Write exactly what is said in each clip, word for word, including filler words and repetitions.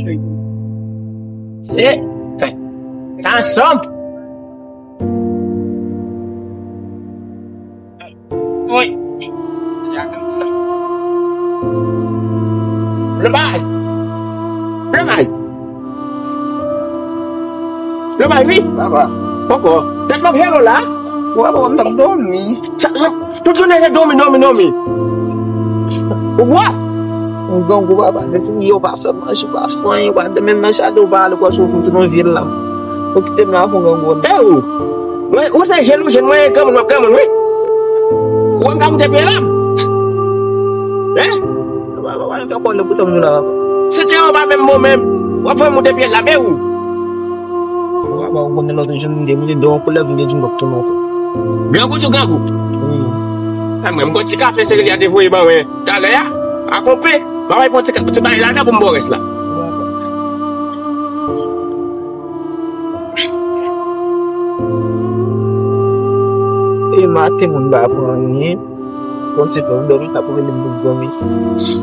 Se, sa ansanm. Wi. Lomay. Lomay. Lomay, wi. Papa. Poko. Tèt mwen hello la. Wa, papa, m t ap dòmi. Sa, sa, tout jounen se dòmi, dòmi, dòmi. Ou bwè? Ou grangou, papa. Depi yo pa fè manje, pa fè anyen, pa demen nan jaden, ou pa ale, ou pa sou fout nan vil la. Ou kite m la pou grangou. E ou? Mwen, ou se jèn, ou jèn, mwen granmoun, w ap granmoun, wi. Ou wè m ka moute pye la? Hein? Papa, papa, fè kòlè pou sa m di w la, papa. Sentiman pa menm bon menm. W ap fè m moute pye la, men ou? Papa, ou konnen lòt jou m te moute de yon koulè, vin de di m ap tounen ankò. Grangou di w grangou? Wi. A mwen, m gon ti kafe sere li a te voye ban mwen talè a, a konpe. Papa, pran ti ka-, ti bagay ladan pou m ba w rès la. Wi, papa. E maten moun pa pran anyen. Konn se pou dòmi, t ap rele m pou granmesi.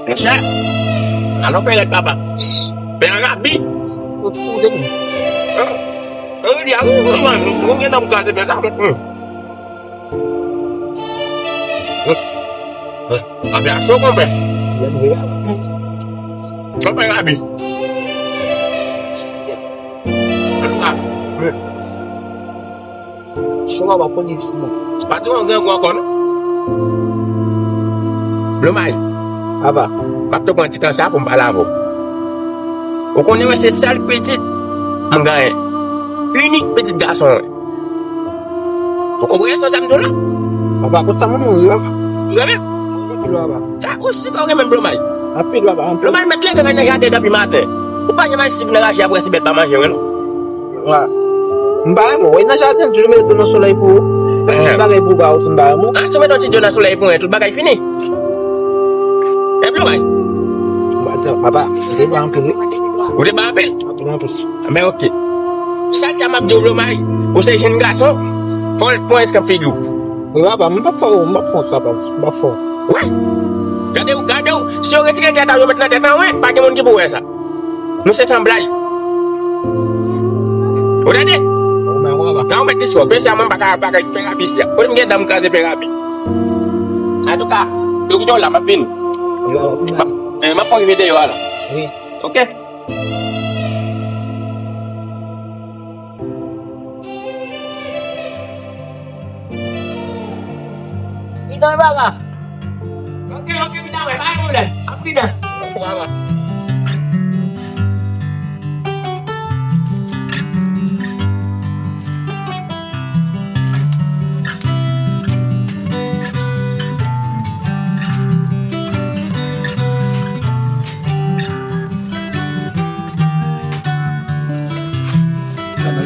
Monchè, alò pè rèd papa. Pè a rabi. Ou, ou te bon. An, an, li a, ou, ou, ou, ou gen nan kraze pè sa. Afè a cho, konpè. Konpè Gabi. Antouka, cho papa, konnen si bon. Pa di yon grangou ankò, non. Blomay. Papa. M ap tou pran ti tan sa pou m pale avè w. Ou konnen mwen se sèl pitit m genyen. Inik pitit gason mwen. Ou konprann sa m di w la? Papa, konsa mwen mouri, papa. Ou renmen? Anpil, papa. Sa osi pa w renmen Blomay. Anpil, papa, anpil. Blomay mèt leve nan jaden depi maten. Ou pa janm al sib nan raje apre si bèt pa manje, non. Wa. M pa renmen w. Wè nan jaden, toujou mete dlo nan solèy pou ou. Fè tout bagay pou ou, pa ou, m pa renmen w. A, si w mete yon ti dlo nan solèy pou mwen, tout bagay fini. E Blomay. M pa di sa, papa. Ou te ba anpil, wi. Ou te ba anpil? Anpil, anpil. Men oke. Sa, sa m ap di w, Blomay, ou se jenn gason, fò w pran eskanp figi w. Wi, papa, m p ap fè w, m p ap fè w sa, papa, m p ap fè w. Wè! Gade w, gade w, si yo retire tèt a yo met nan tèt an, wi, pa gen moun ki pou wè sa. Nou se san blag. Ou tande? Wi, papa. Nan ou met diskou, pè sa mwen pa ka, pa ka fè rabi isi a. Kote m gen dan m kraze pè rabi. Antouka, yo kite w la, m ap vini. M ap, eh, m ap fè yon videyo a la. Wi. Oke? Li dòmi, papa. Oke, oke, mi ta wè, pa gen pwoblèm. Ak pridans. Oke, papa.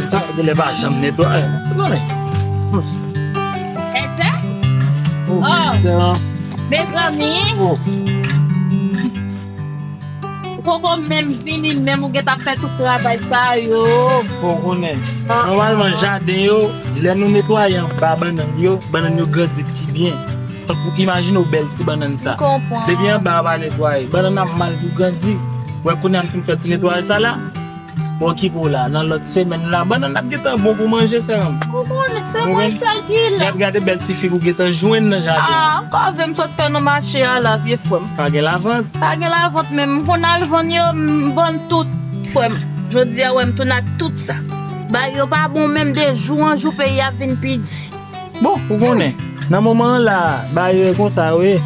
Sa genlè pa janm netwaye. Tande. Ete? Oh, oh, mezanmi. Oh. Ou poko menm vini, menm ou gentan fè tout travay sa yo. Bon, konnen. Nòmalman, jaden yo, lè nou netwaye anba bannann yo, bannann yo grandi pi byen. Tankou imajine w bèl ti bannann sa. Konprann. Depi anba a pa netwaye, bannann ap mal pou grandi. Wè kounye a m fin fè ti netwayaj sa la. Mwen okipe w la, nan lòt semèn la, bannann ap gentan bon pou manje, sè m. Ou konnen, se mwen sèl ki la. Gad, gade bèl ti fig ou gentan jwenn nan jaden. Ah, pa vle m sot fè nan mache a la, vye frè m. Pa gen lavant. Pa gen lavant, men m konn al vann yo, m vann tout, frè m. Jodi a, wè m tounen ak tout sa. Bagay yo pa bon menm, de jou an jou, peyi a ap vin pi di. Bon, ou konnen, nan moman an la, bagay yo konsa, wi.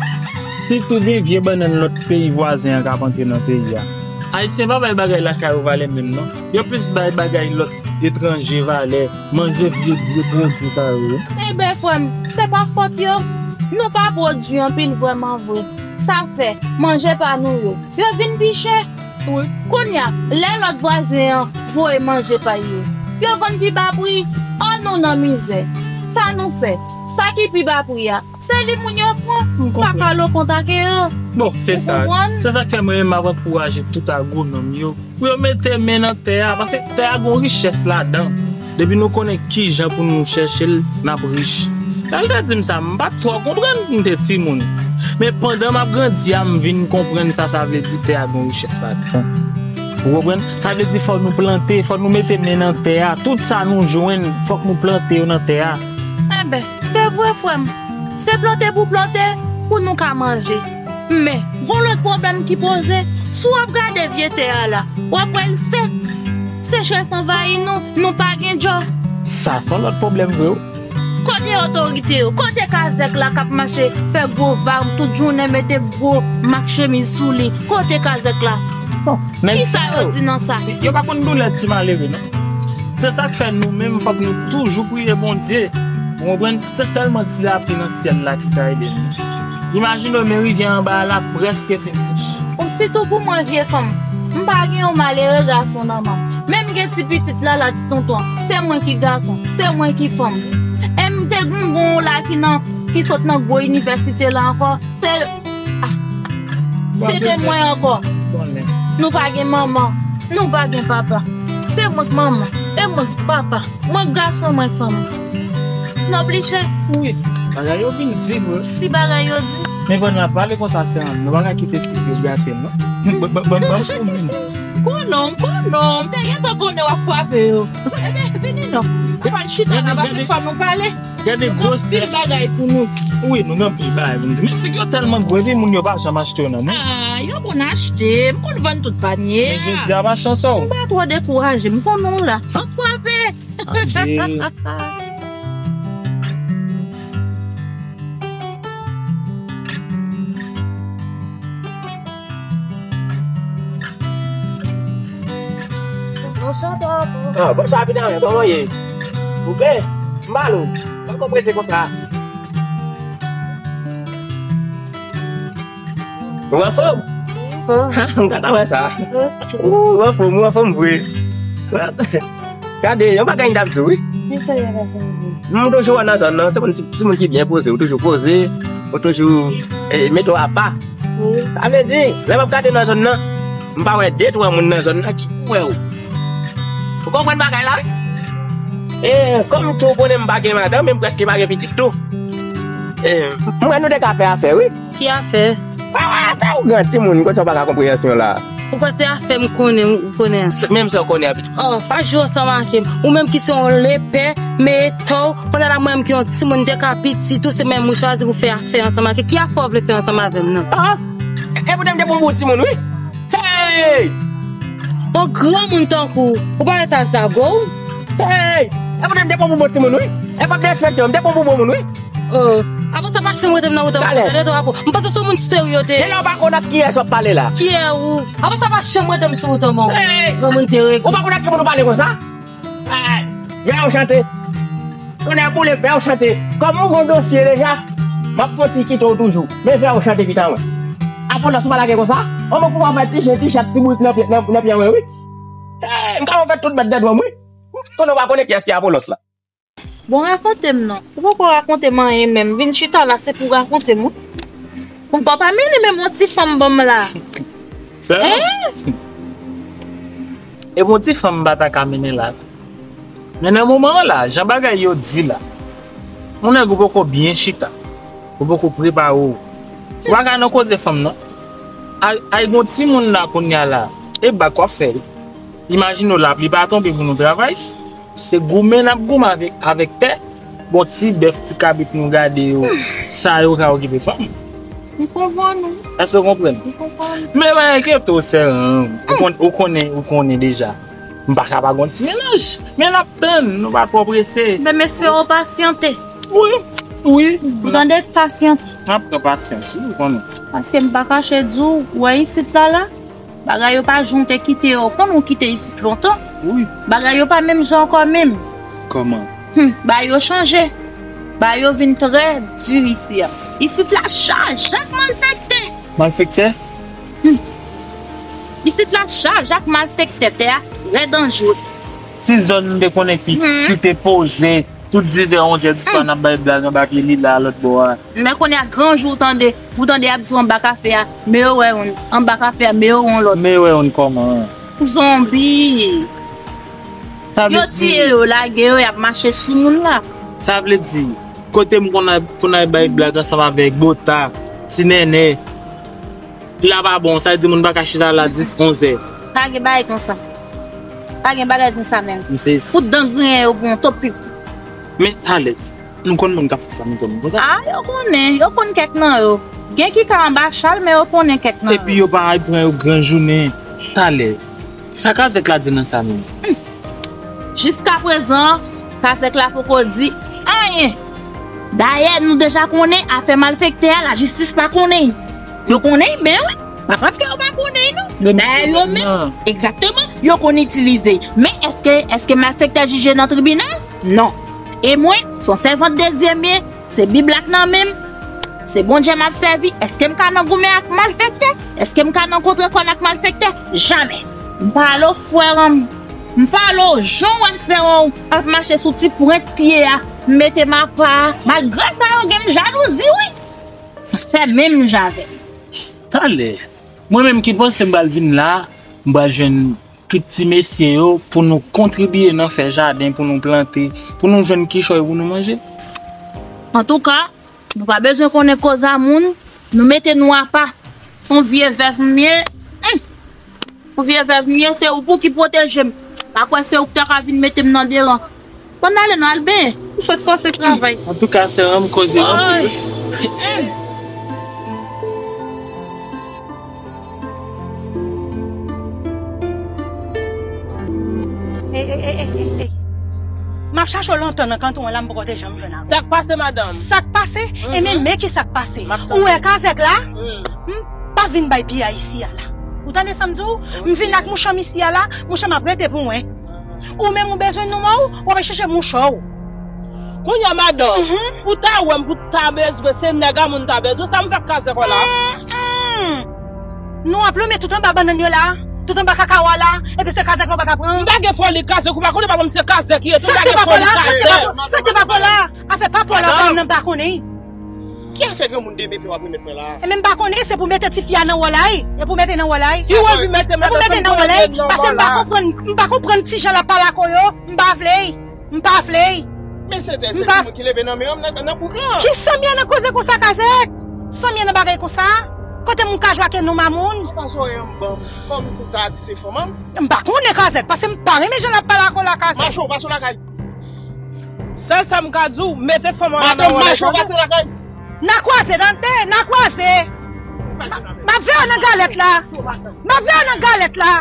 Sitou gen vye bannann lòt peyi vwazen an k ap antre nan peyi a. Ayisyen pa bay bagay lakay yo valè menm, non. Yo plis bay bagay lòt etranje valè, manje vye, vye pwodui sa yo, wi. Enben, frè m, se pa fòt yo. Nou pa pwodui anpil vrèman vre. Sa fè, manje pa nou yo, yo vin pi chè. Wi. Kounye a, lè lòt vwazen an voye manje pa yo, yo vann pi ba pri. An, nou nan mizè. Sa nou fè? Sa ki pi ba pri a, se li moun yo pran. M konprann. Pa pale w kontak yo. Bon, se sa. Ou konprann? Se sa k fè mwen menm m ap ankouraje tout agwonòm yo pou yo mete men nan tè a, paske tè a gon richès ladan. Depi nou konnen kijan pou nou chèche l, n ap rich. Lè l te di m sa, m pa t twò konprann, m te timoun. Men pandan m ap grandi a, m vin konprann sa sa vle di tè a gen richès ladan. Ou konprann? Sa vle di fò nou plante, fò nou mete men nan tè a. Tout sa nou jwenn, fòk nou plante yo nan tè a. Enben, se vre, frè m. Se plante pou plante, pou nou ka manje. Men, gon lòt pwoblèm ki poze. Si w ap gade vye tè a la, w ap wè l sèk. Sechrès anvayi nou, nou pa gen djò. Sa se yon lòt pwoblèm vre wi. Kote otorite yo? Kote kazèk la k ap mache fè gwo vag tout jounen, mete gwo mak chemiz sou li? Kote kazèk la? Bon, men kisa yo di nan sa? Yo pa konn doulè ti malere non. Se sa k fè nou menm fòk nou toujou priye Bondye. Ou konprann? Se sèlman ti lapli nan syèl la ki ka ede nou. Imajine w, men rivyè anba a la prèske fin sèch. Ositou pou mwen, vye fanm, m pa gen yon malere gason nan men m. Menm gen ti pitit la, la ti tonton an, se mwen ki gason, se mwen ki fanm. E m te gon gon la ki nan, ki sot nan gwo inivèsite la ankò. Se, ah, se te mwen ankò. Nou pa gen manman, nou pa gen papa. Se mwen k manman, e mwen k papa. Mwen gason, mwen fanm. N oblije. Wi. Bagay yo vin di vre. Si bagay yo di. Men bon, n ap pale konsa, sè an. Nou pa ka kite sik yo gate non. Ban m sou vin. Konnen m, konnen m. Te gentan konnen w ap frape yo. Vini non. Ou pral chita la, pase fò nou pale. Gade gwosè. Anpil bagay pou nou di. Wi, nou gen anpil bagay pou nou di. Men sik yo tèlman gwo, epi moun yo pa janm achte yo nan nou. Ah, yo konn achte. M konn vann tout panye a. Men jodi a pa chans ou. M pa twò dekouraje. M konnen w la. Ann frape. Anjil. Bonswa, papa. Ah, bonswa, pitit mwen, kòman w ye? Ou byen? M ba l ou. Pako prese konsa. Ou anfòm? Wi. M kontan wè sa. Wi. Ou anfòm, ou anfòm vre. Gade, yon bagay m t ap di w, wi. Kisa w t ap di? M toujou wè w nan zòn nan, se moun, se moun ki byen poze, ou toujou poze, ou toujou, eh, mete w apa. Wi. Sa vle di, lè m ap gade nan zòn nan, m pa wè de twa moun nan zòn nan ki kou wè w. Ou konprann bagay la, wi? E, kòm tou ou konnen m pa gen madanm, men m prèske pa gen pitit tou. E, m wè nou te ka fè afè, wi. Ki afè? Pa wè afè ou gran timoun, kote w pa ka konpreyansyon la. Ou kwè se afè m konnen, ou konnen an? Se menm sa w konnen an, pitit. Oh, pa jwe ansanm ak m. Ou menm ki se yon lepè, men etò w, pandan la mwen menm ki yon timoun te ka pitit ou, se menm ou chwazi pou fè afè ansanm ak ki afè w vle fè ansanm avè m nan? Ah, e poutan m te pran pou timoun, wi. Hey! Yon granmoun tankou w, ou pa ret a zago w? Hey! E poutan m te pran pou bon timoun, wi. E pa t respekte w, m te pran pou bon moun, wi. Oh, avan sa pa janm rete m nan wout an mwen, tande twa po. M panse se yon moun serye w te ye. Genlè w pa konn ak kiyès w ap pale la. Kiyès ou? Avan sa pa janm rete m sou wout an mwen. Hey! Granmoun deregle. Ou pa konn ak ki moun ou pale konsa? Hey! Vè w chante. Tonnè boule, vè w chante. Kòm ou gon dosye deja, m ap fon ti kite w toujou. Men vè w chante pitit mwen. Apolòs ou pa lage konsa? Anmwe pou w fè ti jen ti chat ti bourik nan pye, nan, nan pye mwen, wi. Hey! M ka fè tout bèt dèdwòm, wi. Konnen w pa konnen kiyès ki Apolòs la. Bon, rakonte m non. Ou poko rakonte m anyen menm. Vin chita la, se pou rakonte m, wi. Bon, papa, mennen menm yon ti fanm ban m la. Sèlman. Hein? E bon, ti fanm m pa ta ka mennen la. Men nan moman an la, jan bagay yo di la, yon nèg ou poko byen chita, ou poko prepare w, ou pa ka nan koze fanm non. Ay, ay, gon timoun la kounye a la, e bak w ap fè wi. Imajine w, lapli pa tonbe pou nou travay. Se goumen n ap goumen avèk, avèk tè. Bon, ti bèf, ti kabrit nou gade yo, sa yo ka okipe fanm. M konprann ou. Èske w konprann? M konprann. Men pa enkyete w, sè an. Ou konn, ou konnen, ou konnen deja. M pa ka pa gon ti mennaj. Men n ap tann, nou pa twò prese. Men m espere w pasyante. Wi, wi. Ou tande, pasyante. N ap pran pasyans, wi, ou konnen. Paske m pa kache di w, ou wè isit la, la, bagay yo pa jan w te kite yo. Ou konn ou kite isit lontan. Wi. Bagay yo pa menm jan ankò menm. Kòman? Hmm, bagay yo chanje. Bagay yo vin trè di isi a. Isit la chaje ak malfektè. Malfektè? Hmm. Isit la chaje ak malfektè, tè a rèd an jwèt. Ti zòn m te konnen ki, hmm, ki te poze, tout dizè, onzè di swa, hmm, n ap bay blag anba pye lila lòt bò a. Men kounye a gran jou tande, pou tande y ap di w anba kafe a, men yo wè youn, anba kafe a, men yo wè yon lòt. Men yo wè youn kòman? Zonbi. Sa vle di yo tiye yo, lage yo, y ap mache sou moun la. Sa vle di, Kote m konn al, konn al bay blag ansanm avèk Bota, Ti Nènè. La pa bon, sa vle di moun pa ka chita la dis, onz è. Pa gen bagay konsa. Pa gen bagay konsa menm. M sezi. Fout dan griyen yo pou yon topi. Men talè, nou konn moun k ap fè sa, nou konn konsa. Ah, yo konnen, yo konn kèk nan yo. Gen ki ka anba chal, men yo konnen kèk nan yo. Epi yo pa al pran yo gran jounen. Talè, sa Kazèk la di nan sa menm? Jiskaprezan, Kazèk la poko di anyen. Dayè, nou deja konnen afè malfektè a, lajistis pa konnen. Yo konnen, men wi. Pa paske yo pa konnen, non. Dayè, yo menm, egzakteman, yo konn itilize. Men èske, èske malfektè jije nan tribinal? Non. E mwen, se yon sèvant de Dye m ye, se Bib la k nan men m, se Bondye m ap sèvi. Èske m ka nan goumen ak malfektè? Èske m ka nan kontre kòn ak malfektè? Jamè. M pale w, frè m. M pale w, jan w wè sè w ap mache sou ti pwent pye a, m mete m apa. Malgre sa, yo gen m jalouzi, wi. Fè menm jan avè m. Talè. Mwen menm ki panse m pral vin la, m pral jwenn tout ti mesye yo pou nou kontribiye nan fè jaden, pou nou plante, pou nou jwenn kichòy pou nou manje. Antouka, nou pa bezwen konnen koz a moun, nou mete nou apa. Se yon vye vèv m ye. Yon vye vèv m ye, se ou pou ki pwoteje m. Pa kwè se ou ki ta ka vin mete m nan deran. Bon, n ale, nou al benyen. Ou sot fòse travay. Antouka, sè, m koze anpil. Ey, ey, ey, ey, ey, ey. M ap chache w lontan nan kanton an la, m poko te janm jwenn avè w. Sa k pase, madanm? Sa k pase? Mhm. Ebyen, men ki sa k pase. M ap tande. Ou wè Kazèk la? Mm. M pa vin bay pye a isi a la. Ou tande sa m di w? M vin ak mouch an m isi a la, mouch an m ap rete pou mwen. Ou menm ou bezwen nou mò w, w ap chèche mouch an w. Kounye a, madanm, mhm, ou ta wè m pou ta bezwen, se nèg a moun ta bezwen, sa m fè ak Kazèk la? Mm, mm. Nou ap lonmen tout anba bannann yo la, tout anba kakawo a la, epi se Kazèk la w pa ka pran. M pa gen foli Kazèk, ou pa konnen, madanm, se Kazèk ye, tou. Sa m pa gen foli Kazèk. Sa k te pa fò la, sa k te pa fò la, sa k te pa fò la, madanm, m pa konnen. Ki afè granmoun de mete w ap remèt mwen la? E men m pa konnen, se pou mete tifi a nan wòl la, e pou mete nan wòl la. Ki wòl pou mete, madanm, pou mete nan wòl la, paske m pa konprann, m pa konprann ti jan l ap pale ak yo, m pa vle. M pa vle. Men se tè, se timoun ki leve nan men an nan, nan bouk lan. Ki sanm ye nan koze konsa, Kazèk? Sanm ye nan bagay konsa? Kote moun ka jwe ak non a moun? Apa zòrèy an m ban m, kòmsi w ta di se fanm an? M pa konnen, Kazèk, paske m pa renmen jan l ap pale ak ou la, Kazèk. Mache w pase lakay. Sèl sa m ka di w, mete fanm an nan wòl. Madanm, mache w pase lakay. N a kwaze, tande, n a kwaze. M a, m ap veye w nan galèt la. M ap veye w nan galèt la.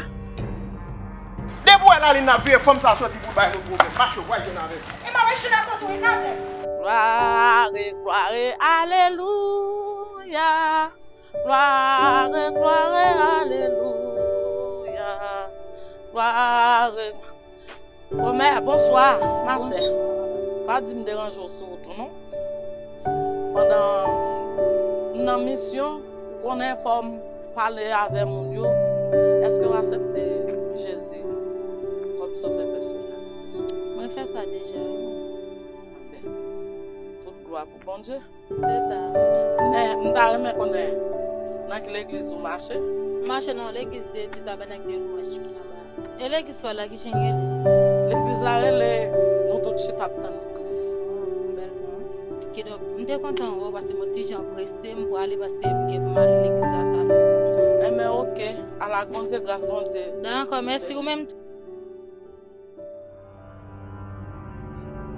Depi w wè Lalin ap veye fanm sa soti pou l bay nou pwoblèm. Mache, w pral jwenn avè l. E m ap rechina kote w, e Kazèk. Glware, glware, alelouya. Glware, glware, alelouya. Glware. Omè, bonswa, ma sè. Bonswa. Pa di m deranje w sou wout ou, non. Pandan m nan misyon, ou konnen, fò m pale avè moun yo. Èske w aksepte Jezi kòm sovè pèsonèl ou deja? Mwen fè sa deja, wi. Anben, tout glwa pou Bondye. Se sa. Men, m ta renmen konnen nan ki legliz ou mache? M mache nan yon legliz de, du Tabernacle de Louange ki anba. E legliz pa w la, kijan l rele? Legliz la rele Nou Tout Chita Ap Tann Kris. Bèl non. Kidonk, m te kontan wè w paske m yon ti jan prese, m prale paske m gen pou m al legliz la talè. Enben, oke. Al ak Bondye, gras Bondye. Dakò, mèsi, ou menm tou.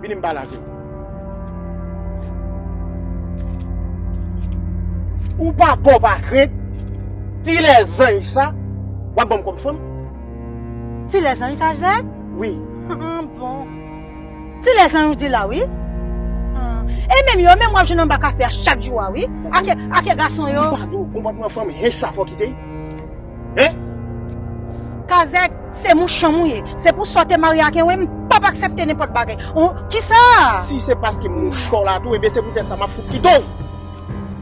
Vini m pale avè w. Ou pa pè, w pa krent. Ti lèzanj sa, w ap ban m kòm fanm? Ti lèzanj, Kazèk? Wi. Ah, bon. Ti lèzanj ou di la, wi. Ah. E menm yo, menm w ap jwenn anba kafe a chak jou a, wi. Ake, ake gason yo. M pa di w konpòtman fanm hench sa fò w kite. Hein? Kazèk, se mouch an m ou ye. Se pou sa w te marye ak mwen, m p ap aksepte nenpòt bagay. Ou, kisa? Si se paske mouch an w la tou, ebyen se poutèt sa m ap fout kite w.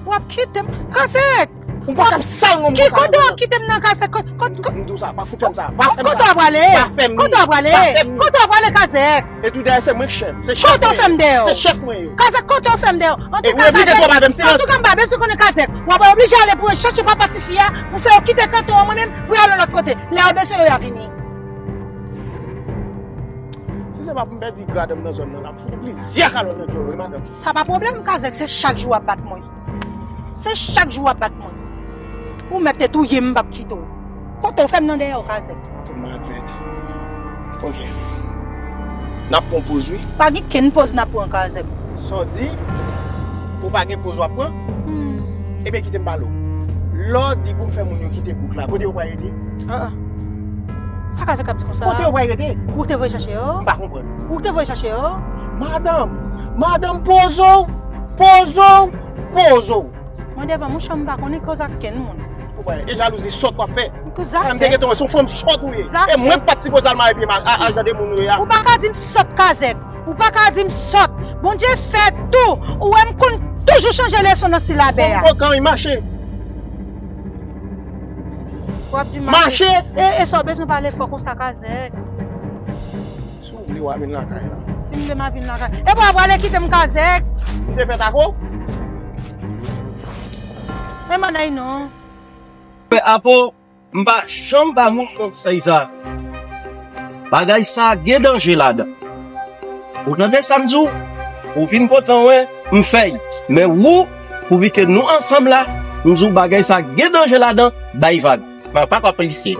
W ap kite m? Kazèk! Ou pa t ap sal non m konsa. Ki kote w ap kite m nan, Kazèk? Kot, kot, kot, m di w sa, pa fout fè m sa. Pa fè m sa. Kote w ap prale? Pa fè m. Kote w ap prale? Pa fè m. Kote w ap prale, Kazèk? E tou dèyè se mwen k chèf. Se chèf mwen. Kote w fè m dèyè w? Se chèf mwen ye. Kazèk, kote w fè m dèyè w? Antouka, Kazèk, antouka, m pa bezwen konnen, Kazèk. W ap oblije ale pou w chèche papa tifi a, pou fè yo kite kanton an, mwen menm, pou y ale lòt kote. Lè yo bezwen yo, y a vini. Se Se pa pou m pèdi grad m nan zòn nan la. M fout ou plizyè kalòt nan djòl ou, wi, madanm. Sa pa pwoblèm, Kazèk, se chak jou w ap bat mwen. Se chak jou w ap bat mwen. Ou mèt te touye m, m p ap kite w. Kote w fè m nan dèyè w, Kazèk? Tout m ap fè. Ok. N ap pran poz, wi. Pa gen kenn poz n ap pran, Kazèk. Sa w di? Ou pa gen poz w ap pran? Hmm. Ebyen, kite m pale w. Lè w di pou m fè moun yo kite bouk la, kote yo pral rete? Ah, ah. Sa Kazèk ap di konsa? Kote yo pral rete? Ou te voye chache yo? M pa konprann. Ou te voye chache yo? Madanm, madanm, poze w, poze w, poze w. Mwen devan mouch, m pa konnen koz ak kenn moun. Ou wè, e jalouzi sòt w ap fè. Koz ak... Sa m te gentan wè, se yon fanm sòt ou ye. E mwen k pa t sipoze al mare pye m a, a, a jan de moun ou ye a. Ou pa ka di m sòt, Kazèk. Ou pa ka di m sòt. Bondye fè tou. Ou wè m konn toujou chanje leson nan silabè a. Fanm kokan, wi, mache. W ap di mache. Mache. E, e sa w bezwen pale fò konsa, Kazèk? Si w vle, w a vin lakay la. Si m vle, m a vin lakay. E bò, w prale kite m, Kazèk? M te fèt ak ou? Men manèy non. Apo, m pa janm ba moun konsèy sa. Bagay sa gen danje ladan. Ou tande sa m di w? Ou vin kontan wè m fè y. Men ou, pouvi ke nou ansanm la, m di w bagay sa gen danje ladan, bay vag. Mwen pa kwè polisye.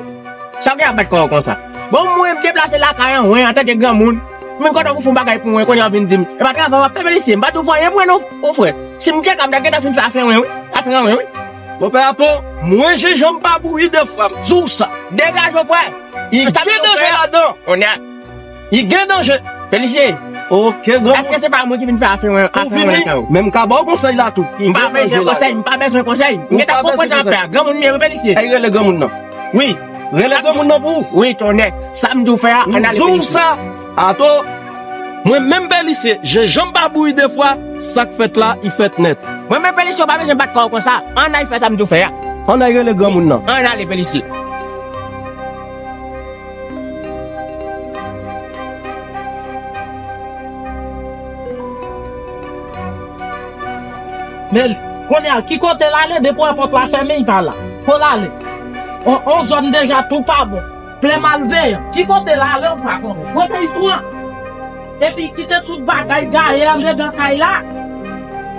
Sa w gen ap bat kò w konsa? Bon, mwen, m deplase lakay an, wen, antanke granmoun. Mwen kontan pou fè yon bagay pou mwen, kounye a w vin di m. E pa travay w ap fè, polisye, m pa t ouvè anyen pou mwen non, o frè. Si m te ka, m ta gentan fin fè afè wen, wi. Afè wen, wi. Bòpè Apo, mwen Jejan m pa bouyi de fwa, m di w sa. Degaje w, frè. I gen danje ladan. Onè. I gen danje. Felisye. Ok, granmoun. Èske se pa mwen ki vin fè afè wen, afè wen kay ou? Men m ka ba w konsèy la tou. M pa bezwen konsèy, m pa bezwen konsèy. M gentan konprann sa w ap fè a. Granmoun m ye, wi, Felisye. Ay, rele granmoun nan. Wi. Rele granmoun nan pou ou. Wi, tonnè. Sa m di w fè a, ann ale, Felisye. M di w sa. Ato. Mwen menm Felisye, Jejan m pa bouyi de fwa, sa k fèt la, i fèt nèt. Mwen menm Felisye, w pa bezwen bat kò w konsa. Ann al fè sa m di w fè a. Ann al rele granmoun nan. Ann ale, Felisye. Men, kounye a, ki kote l ale? Depi w wè pòt la fèmen, li pa la. Kote l ale? On, on zòn deja tou pa bon. Plen malveyan. Ki kote l ale, ou pa konnen? Kote l pran? Epi kite tout bagay gaye anndedan kay la.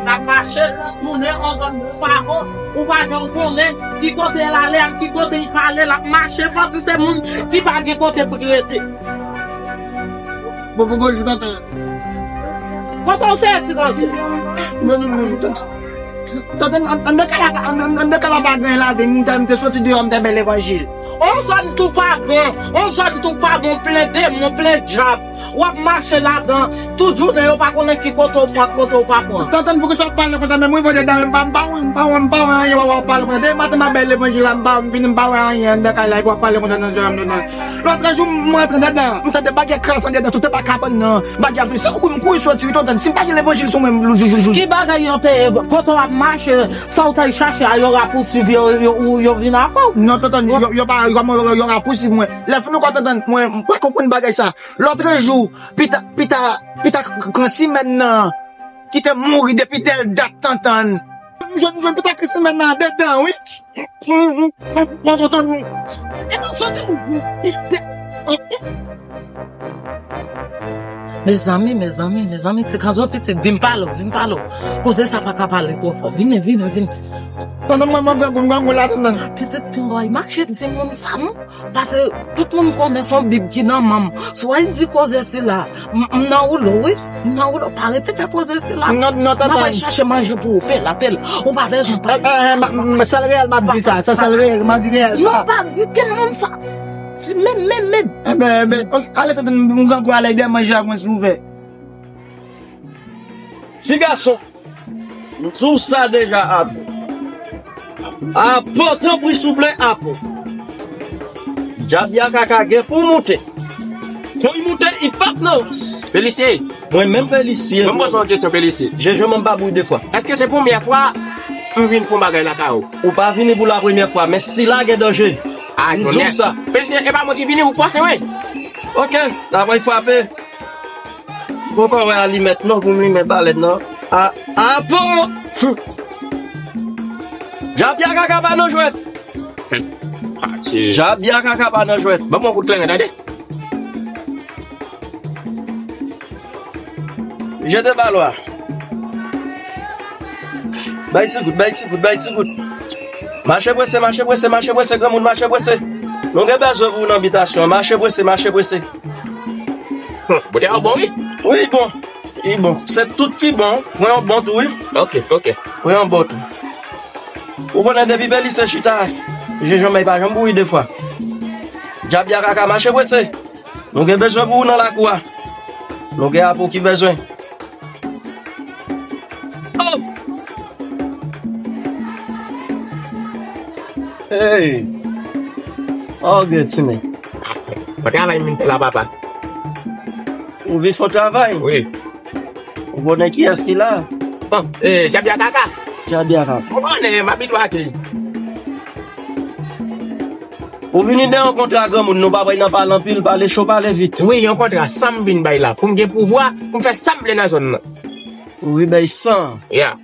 L ap mache, tounen, on zòn tou pa bon. Ou pa janm konnen ki kote l ale ak ki kote l prale, l ap mache, kòmsi se moun ki pa gen kote pou l rete. Bon, bon, bonjou, tonton. Kote w te ye, ti gason? Non, non, non, tonton. Tonton, an, anndan kay la, an, an, anndan kay la pa gen ladan, m te, m te soti deyò, m te bèl levanjil. On zòn tou pa bon, on zòn tou pa bon, plen demon, plen dyab. W ap mache ladan, tout jounen yo pa konnen ki kote w pran, kote w pa pran. Tonton, poukisa w ap pale konsa menm? Wi, Bondye, dam, m pa, m pa wè, m pa wè, m pa wè anyen, w ap pale konsa. Depi maten m ap bay levanjil la, m pa, m vini, m pa wè anyen anndan kay la, epi w ap pale konsa nan zòrèy m, tonton. Lòt jou, m rantre anndan, m tande bagay kraze anndan, tout anba kabann nan, bagay ap vini, se kouri, m kouri soti, wi, tonton. Si m pa gen levanjil sou mwen, jou, jou, jou. Ki bagay yo te, kote w ap mache, sa w t al chache a, yo rapousuiv, yo, yo, yo vin avè w? Non, tonton, yo, yo pa, yo, yo, yo rapousuiv mwen. Lè fini, w konn tonton, mwen, m pa konprann bagay sa. Lòt jou, pita, pita, pita gran simèn nan, ki te mouri depi tèl dat, tonton. M jwenn, m jwenn pita gran simèn nan anndan, wi. Mwen tonton, e mwen soti. Mezanmi, mezanmi, mezanmi, ti kanzo pitit, vin pale w, vin pale w. Koze sa pa ka pale twò fò. Vini, vini, vini. Tonton, mwen, mwen, grangou, grangou la, tonton. Pitit pinga w, mache di moun sa, non? Paske tout moun konnen se yon bib ki nan men m. Si w al di koze sila, m, m nan woulo, wi. M nan woulo, pa repete koze sila. Non, non, tonton. M ap al chache manje pou ou, pèl, apèl. Ou pa bezwen pale. Eh, eh, eh, ma, ma, sèl reyèl m ap di sa, sa sèl reyèl, m ap di reyèl sa. Non, pa di kenn moun sa. Di men, men, men. Enben, enben, ok, ale tonton, m grangou, ale de manje ak mwen, silvouplè. Ti gason, m di w sa deja, Apo. Apo, tanpri, souple, Apo. Djab Yakaka gen pou moute. Kon l moute, li p ap nan rans. Felisye. Mwen menm Felisye. Mwen poze yon kesyon, Felisye. Jeje, mwen pa bouyi de fwa. Èske se premyè fwa m vin fè yon bagay lakay ou? Ou pa vini pou la premyè fwa, men sila gen danje. Ah, m di w sa. Felisye, e pa mwen ki vini, ou k fòse mwen. Ok, travay frape. Poko wè alimèt non pou m limen palèt non. A, a bon! Djab Yakaka pa nan jwèt. Djab Yakaka pa nan jwèt. Ban m yon kout kleren, tande. Jete balo a. Bay ti gout, bay ti gout, bay ti gout. Mache prese, mache prese, mache prese, granmoun, mache prese. Nou gen bezwen pou w nan bitasyon an. Mache prese, mache prese. Bote a bon, wi? Wi, bon. Li bon. Se tout ki bon. Pran yon bon tou, wi. Ok, ok. Pran yon bon tou. Ou konnen depi Belize chita, je janmay pa janm bouri de fwa. Djab ya kaka, mache prese. Nou gen bezwen pou ou nan lakou a. Nou gen apou ki bezwen. Oh! Hey! Oh, gen tine. Bon travay, min la, papa. Ou vin son travay? Wi. Ou konnen kiyès ki la? Bon, eh, Djab ya kaka. Djab ya kaka. Ou konnen, m abitye ak li. Ou vini de yon kontra granmoun, nou pa bay nan pale anpil, pale cho, pale vit. Wi, yon kontra, sa m vin bay la. Pou m gen pouvwa, pou m fè sa m vle nan zòn nan. Ou vin bay san. Ya.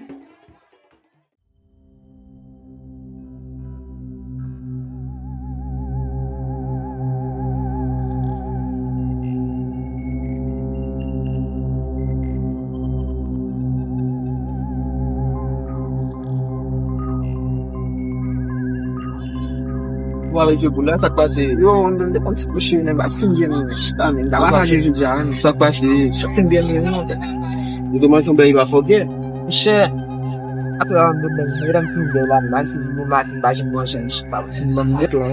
Ou ale je pou la, sa k pase? Yo, m te konn ti kouche, nèg la fin byen menm, chita, men, ta pa manje jodi a, men. Sa k pase? Fin byen menm, non. Ou te manje yon bèy pa fòkè? Monchè, apre la, m te bon, medam fin byen la, m al si nou maten, m pa janm manje, m pa fin ban m de plan.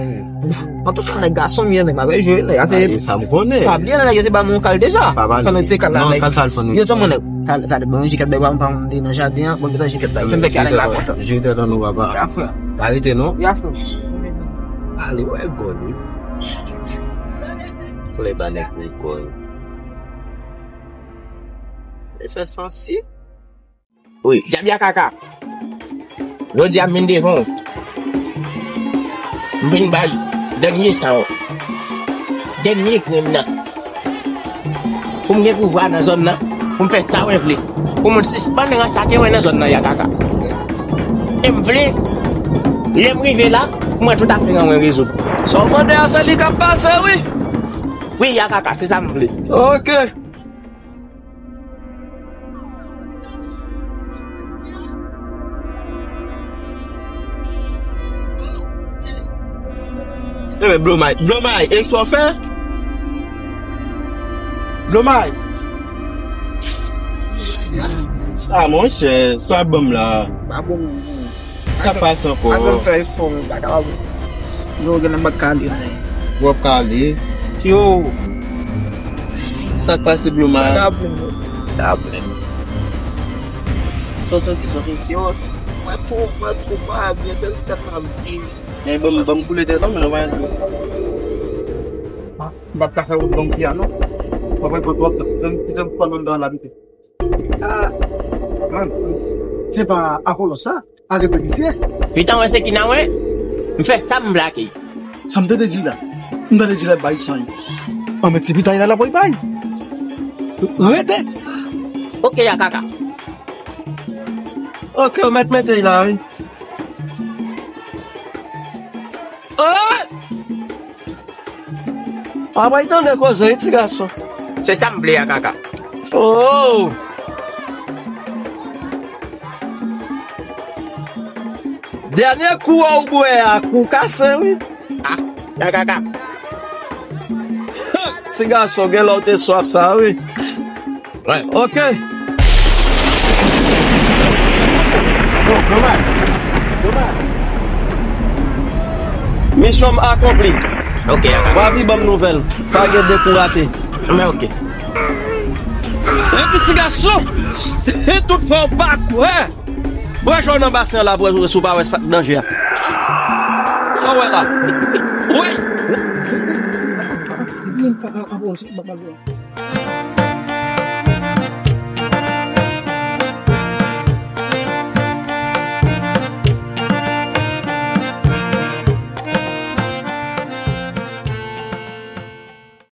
An tout ka, nèg gason m ye, nèg, m ap jwe, nèg, ase. Sa m konnen. Pa bliye, nèg, yo te ban nou yon kal deja. Pa ban nou. Pandan se kal la, non, nèg. Kal sa l fè nou. Yo di mwen, nèg, kal, kal, bon, jikèt bèy, m pa, m pa, m te nan jaden an, bon, gen tan jikèt bèy. Fè m fè kal la kontan. Jikèt an nou, papa. Ya, frè. Pa rete, non. Ya, frè. Ale, wè, gòl, wi. Fò lè ba nèg pou gòl. E fè sansi. Wi, Djab ya kaka. Jodi a m vin devan w. M vin bay dènye san w. Dènye grenn nan. Pou m gen pouvwa nan zòn nan. Pou m fè sa mwen vle. Pou moun sispann rans ak mwen nan zòn nan, ya kaka. E m vle, lè m rive la, mwen tout afè an mwen rezoud. Sa w mande a, se li k ap pase, wi. Wi, ya kaka, se sa m vle. Ok. Ebyen, Blomay, Blomay, e sa w fè? Blomay. Ah, monchè, sa w ap ban m la. Pa bon, non. Sa k pase ankò? Pa gen fè efò, men pa kapab. Yo, gen nan bak kale, men. W ap kale? Yo. Sa k pase, Blomay? Pa ka plen, yo. Pa ka plen. Sa w santi, sa w santi, yo. Mwen twò, mwen twò pa byen, tèt, tèt la vin. Men ban m, ban m koule tèt la, men nou pa gen twò. M p ap ka fè wout ban m fi a, non. Mwen pran twòp tan. Janm, janm fè m anndan labite. Ah, man, se pa Apollo sa, a repetisyè. Pitan wè se ki nan wè, m fè sa m vle ak li. Sa m tande di la, m tande di la bay san yo. An men ti pitay la la boy bay. Rete. Ok, ya kaka. Ok, ou mèt mete la, wi. Oh! Apa y tande koze, wi, ti gason? Se sa m vle a, kaka. Oh! Dènye kou a w bwè a, kou kase, wi. Ah, ya kaka. Ti gason, gen lè w te swaf sa, wi. Wè. Ok. Bon, Blomay. Blomay. Misyon m akonpli. Ok, ya kaka. W a vin ban m nouvèl. Pa gen dekourate. Men ok. Epi ti gason, se tout fè w pa kwè. Bwè jò nan basen an la pou wè si w pa wè sa k danje a. Sa w wè la? Wi.